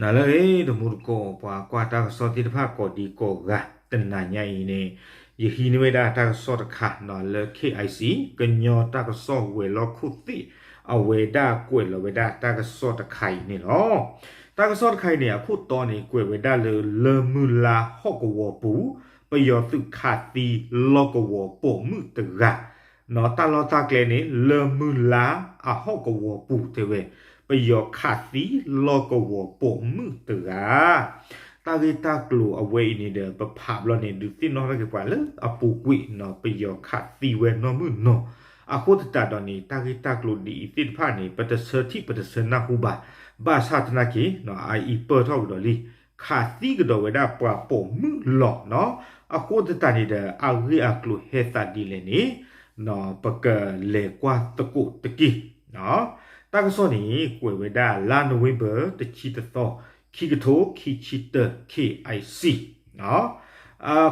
နၤလၢအဂ့ၤ တမူတကိး ပှၤကွၢ်တၢ်ကစီၣ်သ့ၣ်တဖၣ်ကိးဒံကိးဂၤ တနၤညါအံၤန့ၣ် ယဟံးန့ၢ်ဝဲဒၣ်တၢ်ကစီၣ်တခါလၢ KIC ကညီတၢ်ကစီၣ်ဝဲၤလီၢ်ခိၣ်သ့ၣ် အဝဲဒၣ်ကွဲးလီၤဝဲဒၣ်တၢ်ကစီၣ်တခါအံၤန့ၣ်လီၤ. တၢ်ကစီၣ်တခါအံၤန့ၣ် အခိၣ်တီန့ၣ် ကွဲးဝဲဒၣ်လၢ လၢမုၢ်လါဟီၣ်ကဝီၤပူၤ ပယီၤသုးခးသံလီၢ်ကဝီၤပိာ်မုၣ်တဂၤ တၢ်လီၢ်တၢ်ကျဲန့ၣ် လၢမုၢ်လါအဟီၣ်ကဝီၤပူၤတဲဝဲ ပယီၤခးသံလီၢ်ကဝီၤပိာ်မုၣ်တဂၤ တၢ်ဂ့ၢ်တၢ်ကျိၤအဝဲအံၤန့ၣ်ဒီး ပဖးဘျီန့ၣ် ဒုးသ့ၣ်နီၣ်ထီၣ်က့ၤပှၤလၢအပူၤကွံာ်နီၤ ပယီၤခးသံဝဲနီၢ်မုၣ်နီၤ အဃိသတးဒီးန့ၣ် တၢ်ဂ့ၢ်တၢ်ကျိၤဒ်အံၤသ့ၣ်တဖၣ်န့ၣ် ပတဆၢထံၣ်ပတဆၢနၢ်ဟူဘၣ်. ဘၣ်ဆၣ်သနာ်က့ အအံၤပၢၢ်ထီၣ်ကဒီးလံ ခးသံကဒီးဝဲဒၣ်ပှၤပိာ်မုၣ်လီၤနီၤ အဃိသတးန့ၣ်ဒီး အဂ့ၢ်အကျိၤဟဲသးဒ်လဲၣ်န့ၣ် ပကလဲၤကွၢ်သကိးတက့ၢ်. တၢ်ကစီၣ်န့ၣ် ကွဲးဝဲဒၣ်လါနိၣ်ဝ့ဘၢၣ် တဆံတသီ ခံကထိခံဆံတၢ KIC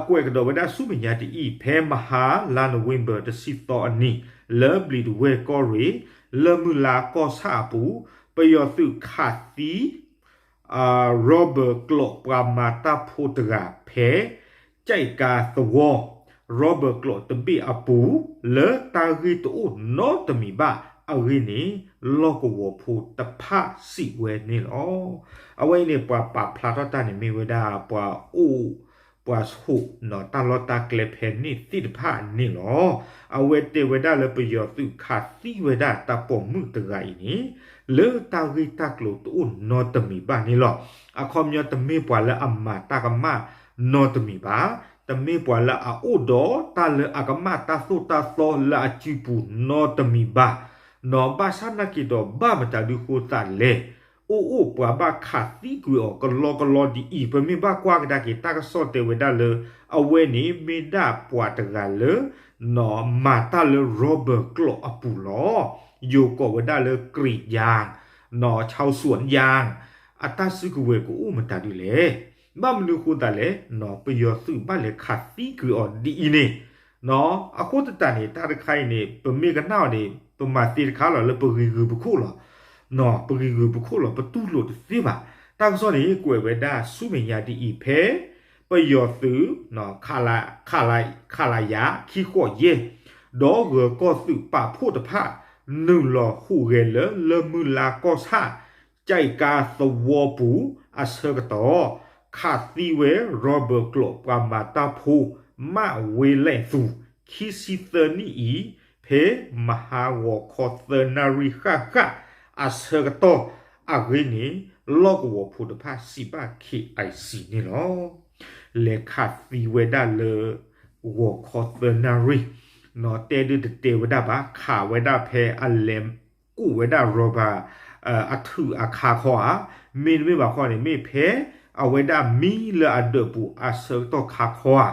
ကွဲးကဒီးဝဲဒၣ်ဆူမဲာ်ညါဒ်အံၤ ဖဲမဟါလါနိၣ်ဝ့ဘၢၣ် တဆံသီအနံၤ လၢဘျံးတဝဲၢ်ကီၢ်ရ့ၣ် လၢမုၢ်လါကီၢ်ဆၣ်အပူၤ ပယီၤသုးခးသံ ရီဘၢၣ်ကျိးပှၤမၤတၢ်ဖိတဂၤဖဲ ကၠဲးကါသဝီ ရီဘၢၣ်ကျိးတဘ့ၣ်အပူၤ လၢတၢ်ဂ့ၢ်တအိၣ်နီတမံၤဘၣ်အဂ့ၢ်န့ၣ် လီၢ်ကဝီၤဖိတဖၣ်စံးဝဲန့ၣ်လီၤ. အဝဲအံၤန့ၣ် ပှၤပာ်ဖျါထီၣ်တၢ်န့ၣ်မ့ၢ်ဝဲဒၣ် ပှၤအိၣ် ပှၤဆိးနီၤ တၢ်လီၢ်တၢ်ကျဲဖဲန့ၣ်သ့ၣ်တဖၣ်န့ၣ်လီၤ. အဝဲတဲဝဲဒၣ်လၢပယီၤသုးခးသံဝဲဒၣ်တၢ်ပိာ်မုၣ်တဂၤအံၤန့ၣ် လၢတၢ်ဂ့ၢ်တၢ်ကျိၤတအိၣ်နီတမံၤဘၣ်န့ၣ်လီၤ. အခီပညီတမ့ၢ်ပှၤလၢအမၤတၢ်ကမၣ်နီတမံၤဘၣ်, တမ့ၢ်ပှၤလၢအအိၣ်ဒီးတၢ်လၢအကမၣ်တၢ်သိၣ်တၢ်သီလၢအစုပူၤနီတမံၤဘၣ်, နီၢ်ဘၣ်ဆၣ်နာ်က့ၤဒီးဘၣ်မတၤဒုဃိသးလဲၣ်, အိၣ်အိၣ်ပှၤဘၣ်ခးသံကွံာ်အီၤကလီကလီဒ်အံၤ, ပမ့ၢ်ဘၣ်ကွၢ်ကဒါက့ၤ တၢ်ကစီၣ်တဲဝဲဒၣ်လၢ အဝဲန့ၣ်မ့ၢ်ဒၣ်ပှၤတဂၤလၢ နီၢ်မၤတၢ်လၢ rubber ကျိးအပူၤလီၤ. ယိၤကိးဝဲဒၣ်လၢ กรีดยาง, နီၢ် ชาวสวนยาง, အတၢ်စုကဝဲၤကအိၣ်မတၤဒုလဲၣ်. ဘၣ်မနုၤဃိသးလဲၣ်, နီၢ် ပယီၤသုးဘၣ်လဲၤခးသံကွံာ်အီၤဒ်အံၤန့ၣ်, နီၢ် အဃိသတးန့ၣ် တၢ်တခါအံၤန့ၣ် ပမ့ၢ်ကနၣ်အီၤန့ၣ် ပမၤသ့တခါလီၤ လၢပဂံၤဂုၤပခိၣ်လီၤ. နီၢ် ပဂံၤဂုၤပခိၣ်လီၤ ပတူၢ်လိာ်တသ့ဘၣ်. တၢ်ကစီၣ်န့ၣ် ကွဲးဝဲဒၣ်ဆူမဲာ်ညါဒ်အံၤ ဖဲ ပယီၤသုး ခလရ ခံဃိးယဲၢ် ဒီးဂၢၤကီၢ်သုးပာ်ဖှိၣ်တဖၣ် နုာ်လီၤဟူးဂဲၤလၢ လၢမုၢ်လါကီၢ်ဆၣ် ကၠဲးကါသဝီပူၤအဆၢကတီၢ် ခးသံဝဲ rubber ကျိးပှၤမၤတၢ်ဖိ မၣ်ဝ့လဲၣ်သူး ခံဆံသၢနံၣ်အံၤ ဖဲမဟါဂီၤခီသၢနၣ်ရံၣ်ဃၣ်ဃၣ်အဆၢကတီၢ်အဂ့ၢ်န့ၣ် လီၢ်ကဝီၤဖိတဖၣ်စံးဘၣ် KIC န့ၣ်လီၤ. လဲၤခးသံဝဲဒၣ်လၢ ဂီၤခီသၢနၣ်ရံၣ်, နီၢ် တဲဒုးတတဲဝဲဒၣ်ဘၣ်, ခးဝဲဒၣ်ဖဲအလဲၤကူးဝဲဒၣ် rubber အထုးအခါခီဧါ, မ့တမ့ၢ်ဘၣ်ခီန့ၣ် မ့ၢ်ဖဲအဝဲဒၣ်မံလၢအဒၢးပူၤအဆၢကတီၢ်ခါခီဧါ,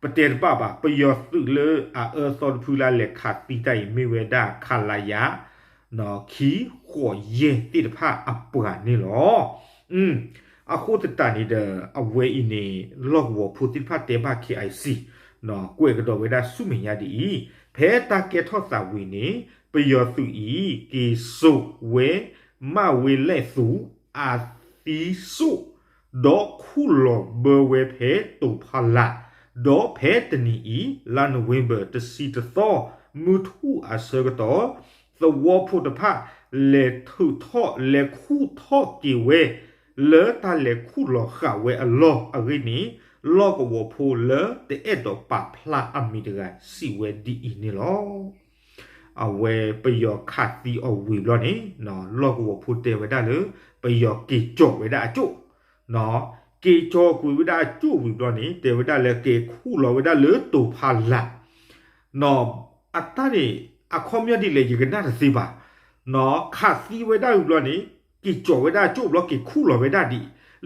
ပတဲတဘၣ်ဘၣ်. ပယီၤသုးလၢအအၢသီတဖုလၢလဲၤခးသံတၢ်အံၤ မ့ၢ်ဝဲဒၣ် ခလရ နီၢ် ခံဃိးယဲၢ်သ့ၣ်တဖၣ်အပှၤန့ၣ်လီၤ. အဃိသတးန့ၣ်ဒီး အဝဲအံၤန့ၣ် လီၢ်ကဝီၤဖိသ့ၣ်တဖၣ်တဲဘၣ် KIC, နီၢ် ကွဲးကဒီးဝဲဒၣ်ဆူမဲာ်ညါဒ်အံၤ, ဖဲတၢ်ကဲထီၣ်သးဝံၤန့ၣ် ပယီၤသုးအံၤ က့ၤစိာ်ဝဲ မၣ်ဝ့လဲၣ်သူး အသံစိၣ် ဒီးခူၣ်လီၤဘၢဝဲဖဲတိၤဖီလာ်, ဒီးဖဲတနံၤအံၤ လါနိၣ်ဝ့ဘၢၣ် တဆံတသီ မုၢ်ထူၣ်အဆၢကတီၢ် သဝီဖိတဖၣ် လဲၤထုးထီၣ် လဲၤခူၣ်ထီၣ်က့ၤဝဲ လၢတၢ်လဲၤခူၣ်လီၤဃာ်ဝဲအလီၢ်အဂ့ၢ်န့ၣ် လီၢ်ကဝီၤဖိလၢတအဲၣ်ဒိးပာ်ဖျါအမံၤတဂၤ စံးဝဲဒ်အံၤန့ၣ်လီၤ. အဝဲပယီၤခးသံအီၤဝံၤဘျီန့ၣ် လီၢ်ကဝီၤဖိတဲဝဲဒၣ်လၢ ပယီၤက့ၤကၠီၤဝဲဒၣ်အကၠိၣ်, က့ၤကၠီၤကွံာ်ဝဲဒၣ်အကၠိၣ်ဝံၤဘျီန့ၣ် တဲဝဲဒၣ်လၢက့ၤခူၣ်လီၤဝဲဒၣ်လၢတိၤဖီလာ် နီၢ် အတၢ်န့ၣ် အခီပညီဒ်လဲၣ် ယကနၣ်တသ့ဘၣ်. နီၢ် ခးသံဝဲဒၣ်ဝံၤဘျီန့ၣ် က့ၤကၠီၤဝဲဒၣ်အကၠိၣ်ဘျီ က့ၤခူၣ်လီၤဝဲဒၣ်ဒ်အံၤ,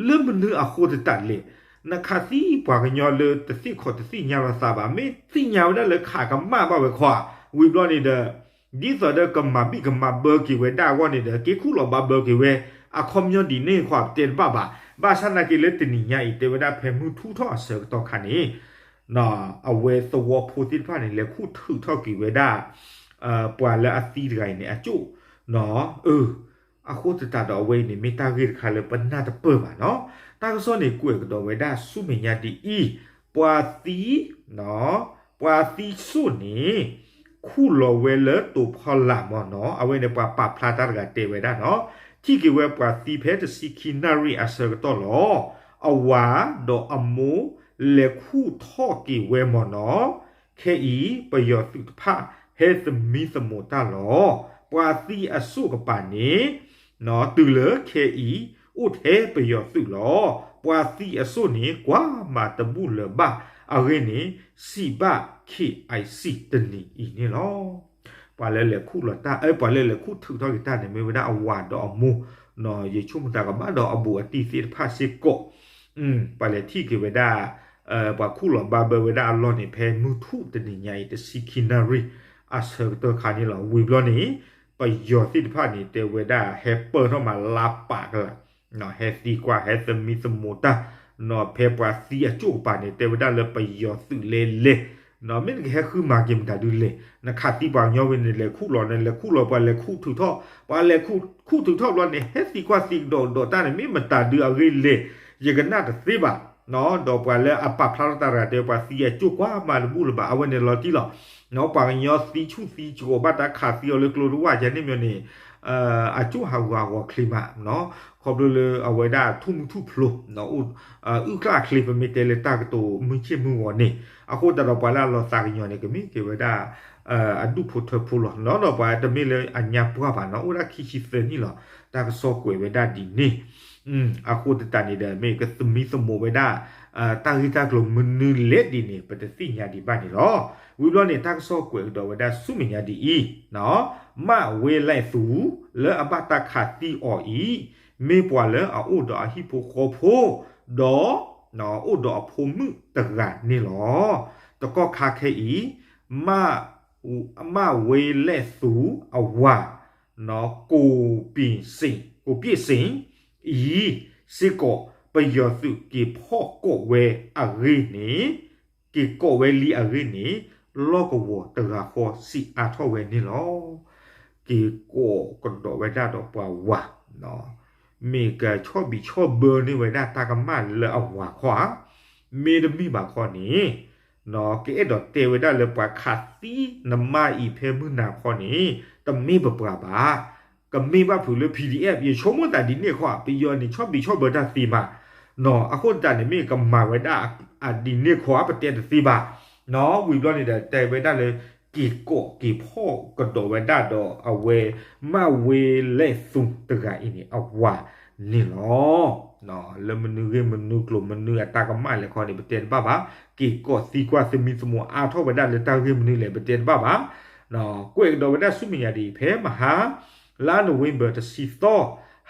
လၢမနုၤအဃိသတးလဲၣ်. နခးသံပှၤကညီလၢတသ့ၣ်ခီၣ်တသ့ၣ်ညါလိာ်သးဘၣ်, မ့ၢ်သ့ၣ်ညါဝဲဒၣ်လၢခးကမၣ်ဘၣ်ဝဲခီဧါ, ဝံၤဘျီန့ၣ်ဒီး ဒ်သိးဒီးကမၤဘံၣ်ကမၤဘၢက့ၤဝဲဒၣ်အဂီၢ်န့ၣ်ဒီး က့ၤခူၣ်လီၤဘၣ်ဘၢက့ၤဝဲ, အခီပညီဒ်န့ၣ်ခီဧါ ပတဲတဘၣ်ဘၣ်. ဘၣ်ဆၣ်နာ်က့ၤလၢတနံၤညါအံၤ တဲဝဲဒၣ်ဖဲမုၢ်ထူၣ်ထီၣ်အဆၢကတီၢ်ခါန့ၣ် နီၢ် အဝဲသဝီဖိသ့ၣ်တဖၣ်န့ၣ် လဲၤခူၣ်ထုးထီၣ်က့ၤဝဲဒၣ် ပှၤလၢအသံတဂၤအံၤန့ၣ် အကၠိၣ် နီၢ် အၢ အဃိသတးဒီးအဝဲအံၤန့ၣ် မ့ၢ်တၢ်ဂ့ၢ်တခါလၢပနၢ်တပၢၢ်ဘၣ်နီၤ. တၢ်ကစီၣ်န့ၣ် ကွဲးကဒီးဝဲဒၣ်ဆူမဲာ်ညါဒ်အံၤ, ပှၤသံ ပှၤသံစိၣ်န့ၣ် ခူၣ်လီၤဝဲလၢတိၤဖီလာ်မ့ၢ်နီၤ. အဝဲန့ၣ်ပှၤပာ်ဖျါတၢ်တဂၤတဲဝဲဒၣ်နီၤ, ထံၣ်က့ၤဝဲပှၤသံဖဲတဆံခံနၣ်ရံၣ်အဆၢကတီၢ်လီၤ. အဝၤဒီးအမိၢ်လဲၤခူၣ်ထီၣ်က့ၤဝဲမ့ၢ်နီၤ. ခဲအံၤ ပယီၤသုးတဖၣ်ဟဲသမံသမိးတၢ်လီၤ. ပှၤသံအစိၣ်ကပၤန့ၣ် တုၤလၢခဲအံၤ အိၣ်ထဲပယီၤသုးလီၤ. ပှၤသံအစိၣ်န့ၣ် ကွၢ်မၤတဘူၣ်လၢၤဘၣ်အဂ့ၢ်န့ၣ် စံးဘၣ် KIC တနံၤအံၤန့ၣ်လီၤ. ပှၤလၢလဲၤခူၣ်လီၤတၢ် ပှၤလၢလဲၤခူၣ်ထုးထီၣ်က့ၤတၢ်န့ၣ် မ့ၢ်ဝဲဒၣ်အဝၤဒီးအမိၢ်, ယဆိကမိၣ်သးကဘၣ်ဒီးအဘူးအတံၢ်သ့ၣ်တဖၣ်စ့ၢ်ကီး ပှၤလဲၤထံၣ်က့ၤဝဲဒၣ် ပှၤခူၣ်လီၤဘၣ်ဘၢဝဲဒၣ်အလီၢ်န့ၣ် ဖဲမုၢ်ထူၣ်တနံၤညါအံၤ တဆံခံနၣ်ရံၣ်အဆၢကတီၢ်ခါန့ၣ်လီၤ. ဝံၤဘျီန့ၣ် ပယီၤသ့ၣ်တဖၣ်န့ၣ် တဲဝဲဒၣ်ဟဲပၢၢ်ထီၣ်မးလါပာ်ကလာ်, ဟဲသံကွၢ် ဟဲသမံသမိးတၢ်, ဖဲပှၤသံအစိၣ်ကပၤန့ၣ် တဲဝဲဒၣ်လၢပယီၤသုးလဲၤလဲၤ, မ့ၢ်နကဟဲဃုမၤက့ၤမတၤဒုလဲၣ်, နခးသံပှၤကညီဝဲန့ၣ် လဲၤခူၣ်လီၤန့ၣ် လဲၤခူၣ်လီၤ ပှၤလဲၤခူၣ်ထုးထီၣ်, ပှၤလဲၤခူၣ်ထုးထီၣ်ဘျီန့ၣ် ဟဲသံကွၢ်သံကဒီးကဒီးတၢ်န့ၣ် မ့ၢ်မတၤဒုအဂ့ၢ်လဲၣ်, ယကနၣ်တသ့ဘၣ်. ဒီးပှၤလၢအပာ်ဖျါထီၣ်တၢ်တဂၤတဲ ပှၤသံအစိၣ်ကွၢ်မၤတဘူၣ်လၢၤဘၣ် အဝဲန့ၣ်လီၤတံၢ်လီၤ. ပှၤကညီသံဆူၣ်သံကီၤဘၣ်တၢ်ခးသံအီၤလၢကျိတဝၢ်ယၤန့ၣ်မ့ၢ်န့ၣ် အစိၣ်ဟးဂူာ်ဟးဂီၤချ့မး, ခီဖျိလၢအဝဲဒၣ်ထူၣ်မုၢ်ထူၣ်ဖျိ အုၣ်ကျၣ်ချ့ ပမ့ၢ်တဲလၢတၢ်ကတိၤမုၢ်ဆ့ၣ်မုၢ်ဂီၤန့ၣ်, အဃိသတးဒီးပှၤလၢအလီၤသးကညီၤန့ၣ် ကမ့ၢ်က့ၤဝဲဒၣ် အဒူၣ်ဖိထၢဖိလီၤ. ဒီးပှၤတမ့ၢ်လၢအညါပှၢ်ဘၣ်နီၤ အိၣ်ဒၣ်ခံဆံသၢနံၣ်လီၤ. တၢ်ကစီၣ်ကွဲးဝဲဒၣ်ဒ်န့ၣ် အဃိသတးန့ၣ်ဒီး မ့ၢ်ကသမံသမိးဝဲဒၣ် တၢ်ဂ့ၢ်တၢ်ကျိၤမနုၤလဲၣ်ဒ်န့ၣ် ပတသ့ၣ်ညါဒံးဘၣ်န့ၣ်လီၤ. ဝံၤဘျီန့ၣ် တၢ်ကစီၣ်ကွဲးကဒီးဝဲဒၣ်ဆူမဲာ်ညါဒ်အံၤ, မၣ်ဝ့လဲၣ်သူ လၢအဘၣ်တၢ်ခးသံအီၤအံၤ မ့ၢ်ပှၤလၢအအိၣ်ဒီးအဟံၣ်ဖိဃီဖိ ဒီး အိၣ်ဒီးအဖိမုၣ်တဂၤန့ၣ်လီၤ. တကီၢ်ခါခဲအံၤ မၣ်ဝ့လဲၣ်သူအဝၤ ကိးပ့ၢ်စ့ၣ် ကိးပ့ၢ်စ့ၣ် အံၤ စ့ၢ်ကီး ပယီၤသုးက့ၤဖီၣ်ကိးဝဲအဂ့ၢ်န့ၣ် က့ၤကိးဝဲလံအဂ့ၢ်န့ၣ် လီၢ်ကဝီၤတဂၤဃီစံးအါထီၣ်ဝဲန့ၣ်လီၤ. က့ၤကိးကဒီးဝဲဒၣ်ဒီးပှၤဝၤ မ့ၢ်ကဆီၣ်ဘံးဆီၣ်ဘၢန့ၢ်ဝဲဒၣ်တၢ်ကမၣ်လၢအဝၤခီဧါ, မ့တမ့ၢ်ဘၣ်ခီန့ၣ် ကအဲၣ်ဒိးတဲဝဲဒၣ်လၢပှၤခးသံနမါအံၤဖဲမုၢ်နၤခီန့ၣ် တမ့ၢ်ပပှၤဘၣ်, ကမ့ၢ်ဘၣ်ဖုးလၢ PDF ယဆိကမိၣ်သးဒ်န့ၣ်ခီ ပယီၤန့ၣ် ဆီၣ်ဘံးဆီၣ်ဘၢတၢ်သ့မး, အဃိသတးန့ၣ် မ့ၢ်ကမၤဝဲဒၣ်ဒ်န့ၣ်ခီ ပတဲတသ့ဘၣ်, ဝံၤဘျီန့ၣ်ဒီး တဲဝဲဒၣ်လၢ က့ၤကိးက့ၤဖီၣ်ကဒီးဝဲဒၣ်ဒီးအဝဲ မၣ်ဝ့လဲၣ်သူတဂၤအံၤန့ၣ် အဝၤန့ၣ်လီၤ. လၢမနုၤဂ့ၢ်မနုၤကျိၤမနုၤအတၢ်ကမၣ်လဲၣ်ခီန့ၣ် ပတဲတဘၣ်ဘၣ်, က့ၤကိးသံကွၢ်သမံသမိးအါထီၣ်ဝဲဒၣ်လၢတၢ်ဂ့ၢ်မနုၤလဲၣ် ပတဲတဘၣ်ဘၣ်, ကွဲးကဒီးဝဲဒၣ်ဆူမဲာ်ညါဒ်အံၤ ဖဲမဟါ လါနိၣ်ဝ့ဘၢၣ်တဆံသီ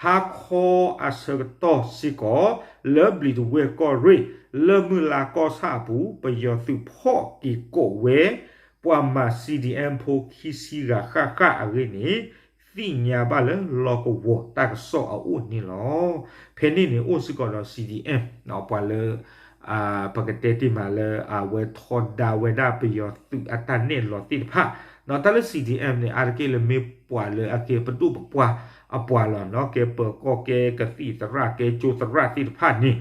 ဟါခီအဆၢကတီၢ်စ့ၢ်ကီး လၢဘျံးတဝဲၢ်ကီၢ်ရ့ၣ် လၢမုၢ်လါကီၢ်ဆၣ်အပူၤ ပယီၤသုးဖီၣ်က့ၤကိးဝဲ ပှၤမၤ CDM ဖိခံဆံဂၤဃၣ်ဃၣ်အဂ့ၢ်န့ၣ် သ့ၣ်ညါဘၣ်လၢလီၢ်ကဝီၤတၢ်ကစီၣ်အအိၣ်န့ၣ်လီၤ. ဖဲန့ၣ်န့ၣ် အိၣ်စ့ၢ်ကီးဒီး CDM ပှၤလၢ ပကတဲတ့ၢ်မးလၢအဝဲထီဒါဝဲဒၣ်ပယီၤသုးအတၢ်နဲၣ်လီၤသ့ၣ်တဖၣ်, တၢ်လၢ CDM န့ၣ် အါတက့ၢ်လၢမ့ၢ်ပှၤလၢအကဲပဒိၣ်ပပှၢ်အပှၤလီၤနီၤ, ကဲပၢၤကီၢ် ကဲကသံၣ်သရၣ် ကဲကၠိသရၣ်သ့ၣ်တဖၣ်န့ၣ်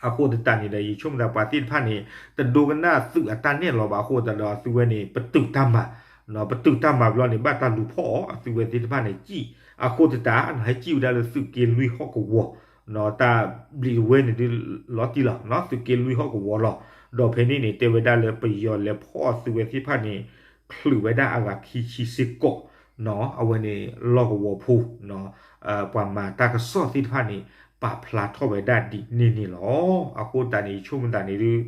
အဃိသတးန့ၣ်ဒီး ယဆိကမိၣ်သးပှၤသ့ၣ်တဖၣ်န့ၣ် တဒိကနၣ်သုးအတၢ်နဲၣ်လီၤဘၣ်အဃိသတးဒီး အသုဝဲန့ၣ် ပတုာ်တၢ်မၤ, ပတုာ်တၢ်မၤဘျီန့ၣ် ဘၣ်တၢ်လူၤဖီၣ်အီၤ အသုဝဲသ့ၣ်တဖၣ်န့ၣ် စံၣ်အဃိသတး ဟဲစံၣ်ဝဲဒၣ်လၢသုးက့လွံၢ်ဟီၣ်ကဝီၤ တၢ်ဘျံးတဝဲန့ၣ်ဒုးလီၤတံၢ်လီၤ သုးက့လွံၢ်ဟီၣ်ကဝီၤလီၤ. ဒီးဖဲန့ၣ်န့ၣ် တဲဝဲဒၣ်လၢပယီၤလဲၤဖီၣ်အသုဝဲသ့ၣ်တဖၣ်န့ၣ် ချုးဝဲဒၣ်အဂၤခံဆံစ့ၢ်ကီး အဝဲန့ၣ်လီၢ်ကဝီၤဖိ ပှၤမၤတၢ်ကစီၣ်သ့ၣ်တဖၣ်န့ၣ် ပာ်ဖျါထီၣ်ဝဲဒၣ်ဒ်န့ၣ်န့ၣ်လီၤ. အဃိသတးန့ၣ် ယဆိကမိၣ်သးန့ၣ်ဒုး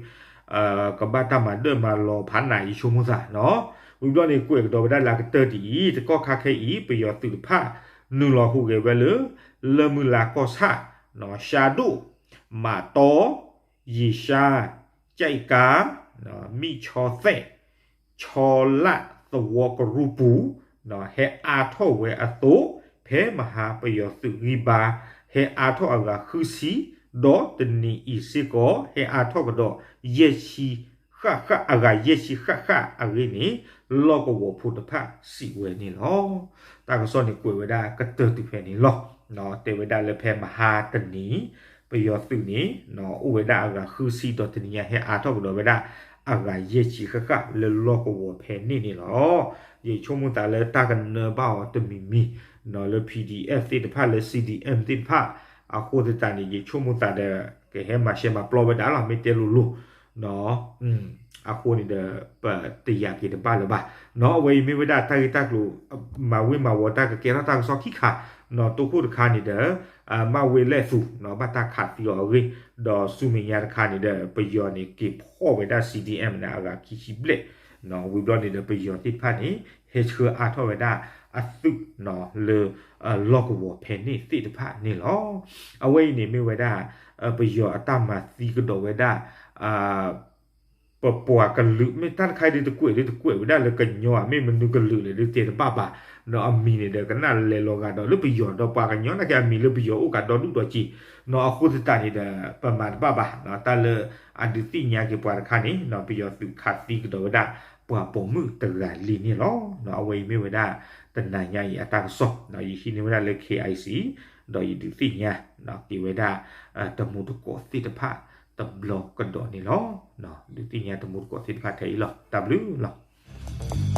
ကဘၣ်တၢ်မၤဒၢၣ်မၤလီၤဖးနး ယဆိကမိၣ်သးနီၤ. ဝံၤဘျီန့ၣ် ကွဲးကဒီးဝဲဒၣ်လၢအကတၢၢ်ဒ်အံၤ တကီၢ်ခါခဲအံၤ ပယီၤသုးတဖၣ် နုာ်လီၤဟူးဂဲၤဝဲလၢ လၢမုၢ်လါကီၢ်ဆၣ် ရှါဒိၣ် မးတီ ယံၤရှါ ကၠဲးကါ မံၣ်ဆီသဲး ဆီလၣ်သဝီကရူၢ်ပူၤ ဟဲအါထီၣ်ဝဲအသိး ဖဲမဟါပယီၤသုးဂံၢ်ဘါ ဟဲအါထီၣ်အဂၤဃုဆံ ဒီးတနံၤအံၤစ့ၢ်ကီး ဟဲအါထီၣ်ကဒီးယဲၢ်ဆံ ဃၣ်ဃၣ် အဂၤယဲၢ်ဆံဃၣ်ဃၣ်အဂ့ၢ်န့ၣ် လီၢ်ကဝီၤဖိတဖၣ်စံးဝဲန့ၣ်လီၤ. တၢ်ကစီၣ်န့ၣ်ကွဲးဝဲဒၣ်ကတၢၢ်တုၤဖဲန့ၣ်လီၤ. တဲဝဲဒၣ်လၢဖဲမဟါတနံၤ ပယီၤသုးန့ၣ် အိၣ်ဝဲဒၣ်အဂၤဃုဆံဒီးတနံၤညါဟဲအါထီၣ်ကဒီးဝဲဒၣ် အဂၤယဲၢ်ဆံဃၣ်ဃၣ်လၢလီၢ်ကဝီၤဖဲန့ၣ်န့ၣ်လီၤ. ယဆိကမိၣ်သးလၢတၢ်ကနၢဘၣ်အီၤတမံၤမံၤ လၢ P D F သ့ၣ်တဖၣ်လၢ C D M သ့ၣ်တဖၣ် အဃိသတးန့ၣ် ယဆိကမိၣ်သးဒီး ကဟဲမၤရှဲမၤပျီဝဲဒၣ်လီၤ မ့ၢ်တဲလိၤလိၤ အဃိန့ၣ်ဒီး ပတယာ်က့ၤတဘၣ်လၢၤဘၣ်နီၤ. အဝဲအံၤမ့ၢ်ဝဲဒၣ်တၢ်ဂ့ၢ်တၢ်ကျိၤ မၤဝ့ၤမၤဝီၤတၢ်ကကဲထီၣ်တၢ်ကစီၣ်ခံခါနီၤ. တိခိၣ်တခါန့ၣ်ဒီး မၢဝ့ၤလဲၣ်သူနီၤ ဘၣ်တၢ်ခးသံအီၤအဂ့ၢ်, ဒီးဆူမဲာ်ညါတခါန့ၣ်ဒီး ပယီၤန့ၣ်က့ၤဖီၣ်ဝဲဒၣ် C D M န့ၣ် အဂၤခံဆံဘျဲၣ်နီၤ. ဝံၤဘျီန့ၣ်ဒီး ပယီၤသ့ၣ်တဖၣ်န့ၣ် ဟဲဆှၢအါထီၣ်ဝဲဒၣ်အသုးနီၤ လၢ လီၢ်ကဝီၤဖဲန့ၣ်သ့ၣ်တဖၣ်န့ၣ်လီၤ. အဝဲအံၤန့ၣ်မ့ၢ်ဝဲဒၣ် ပယီၤအတၢ်မၤသံကဒီးဝဲဒၣ် ပပှၤကလုာ် မ့ၢ်တၢ်တခါအံၤဒုးတကွဲးဒုးတကွဲးဝဲဒၣ်လၢကညီဧါ မ့ၢ်မနုၤကလုာ်လဲၣ်ဒုးတဲတဘၣ်ဘၣ်နီၤ. အမံၤန့ၣ်ဒီးကနၣ်လဲၤလီၤဂာ်ဒီးလၢပယီၤဒီးပှၤကညီနာ်က့ အမံၤလၢပယီၤအိၣ်ကဒီဒူၣ်ဒီးက့ၤနီၤ. အဃိသတးန့ၣ်ဒီး ပမၤတဘၣ်ဘၣ်နီၤ. တၢ်လၢအဒုးသ့ၣ်ညါက့ၤပှၤတခါန့ၣ်နီၤ ပယီၤသုးခးသံကဒီးဝဲဒၣ်ပှၤပိာ်မုၣ်တဂၤလံန့ၣ်လီၤ. အဝဲအံၤမ့ၢ်ဝဲဒၣ်တနၤညါအံၤအတၢ်ကစီၣ်နီၤ. ယဟံးန့ၢ်ဝဲဒၣ်လၢ K I C ဒီးယဒုးသ့ၣ်ညါက့ၤဝဲဒၣ် တမူတကိးသ့ၣ်တဖၣ်တဘျီကဒီးန့ၣ်လီၤ. ဒုးသ့ၣ်ညါတမူတကိးသ့ၣ်တဖၣ်ထဲအံၤလီၤ. တၢ်ဘျုးလီၤ.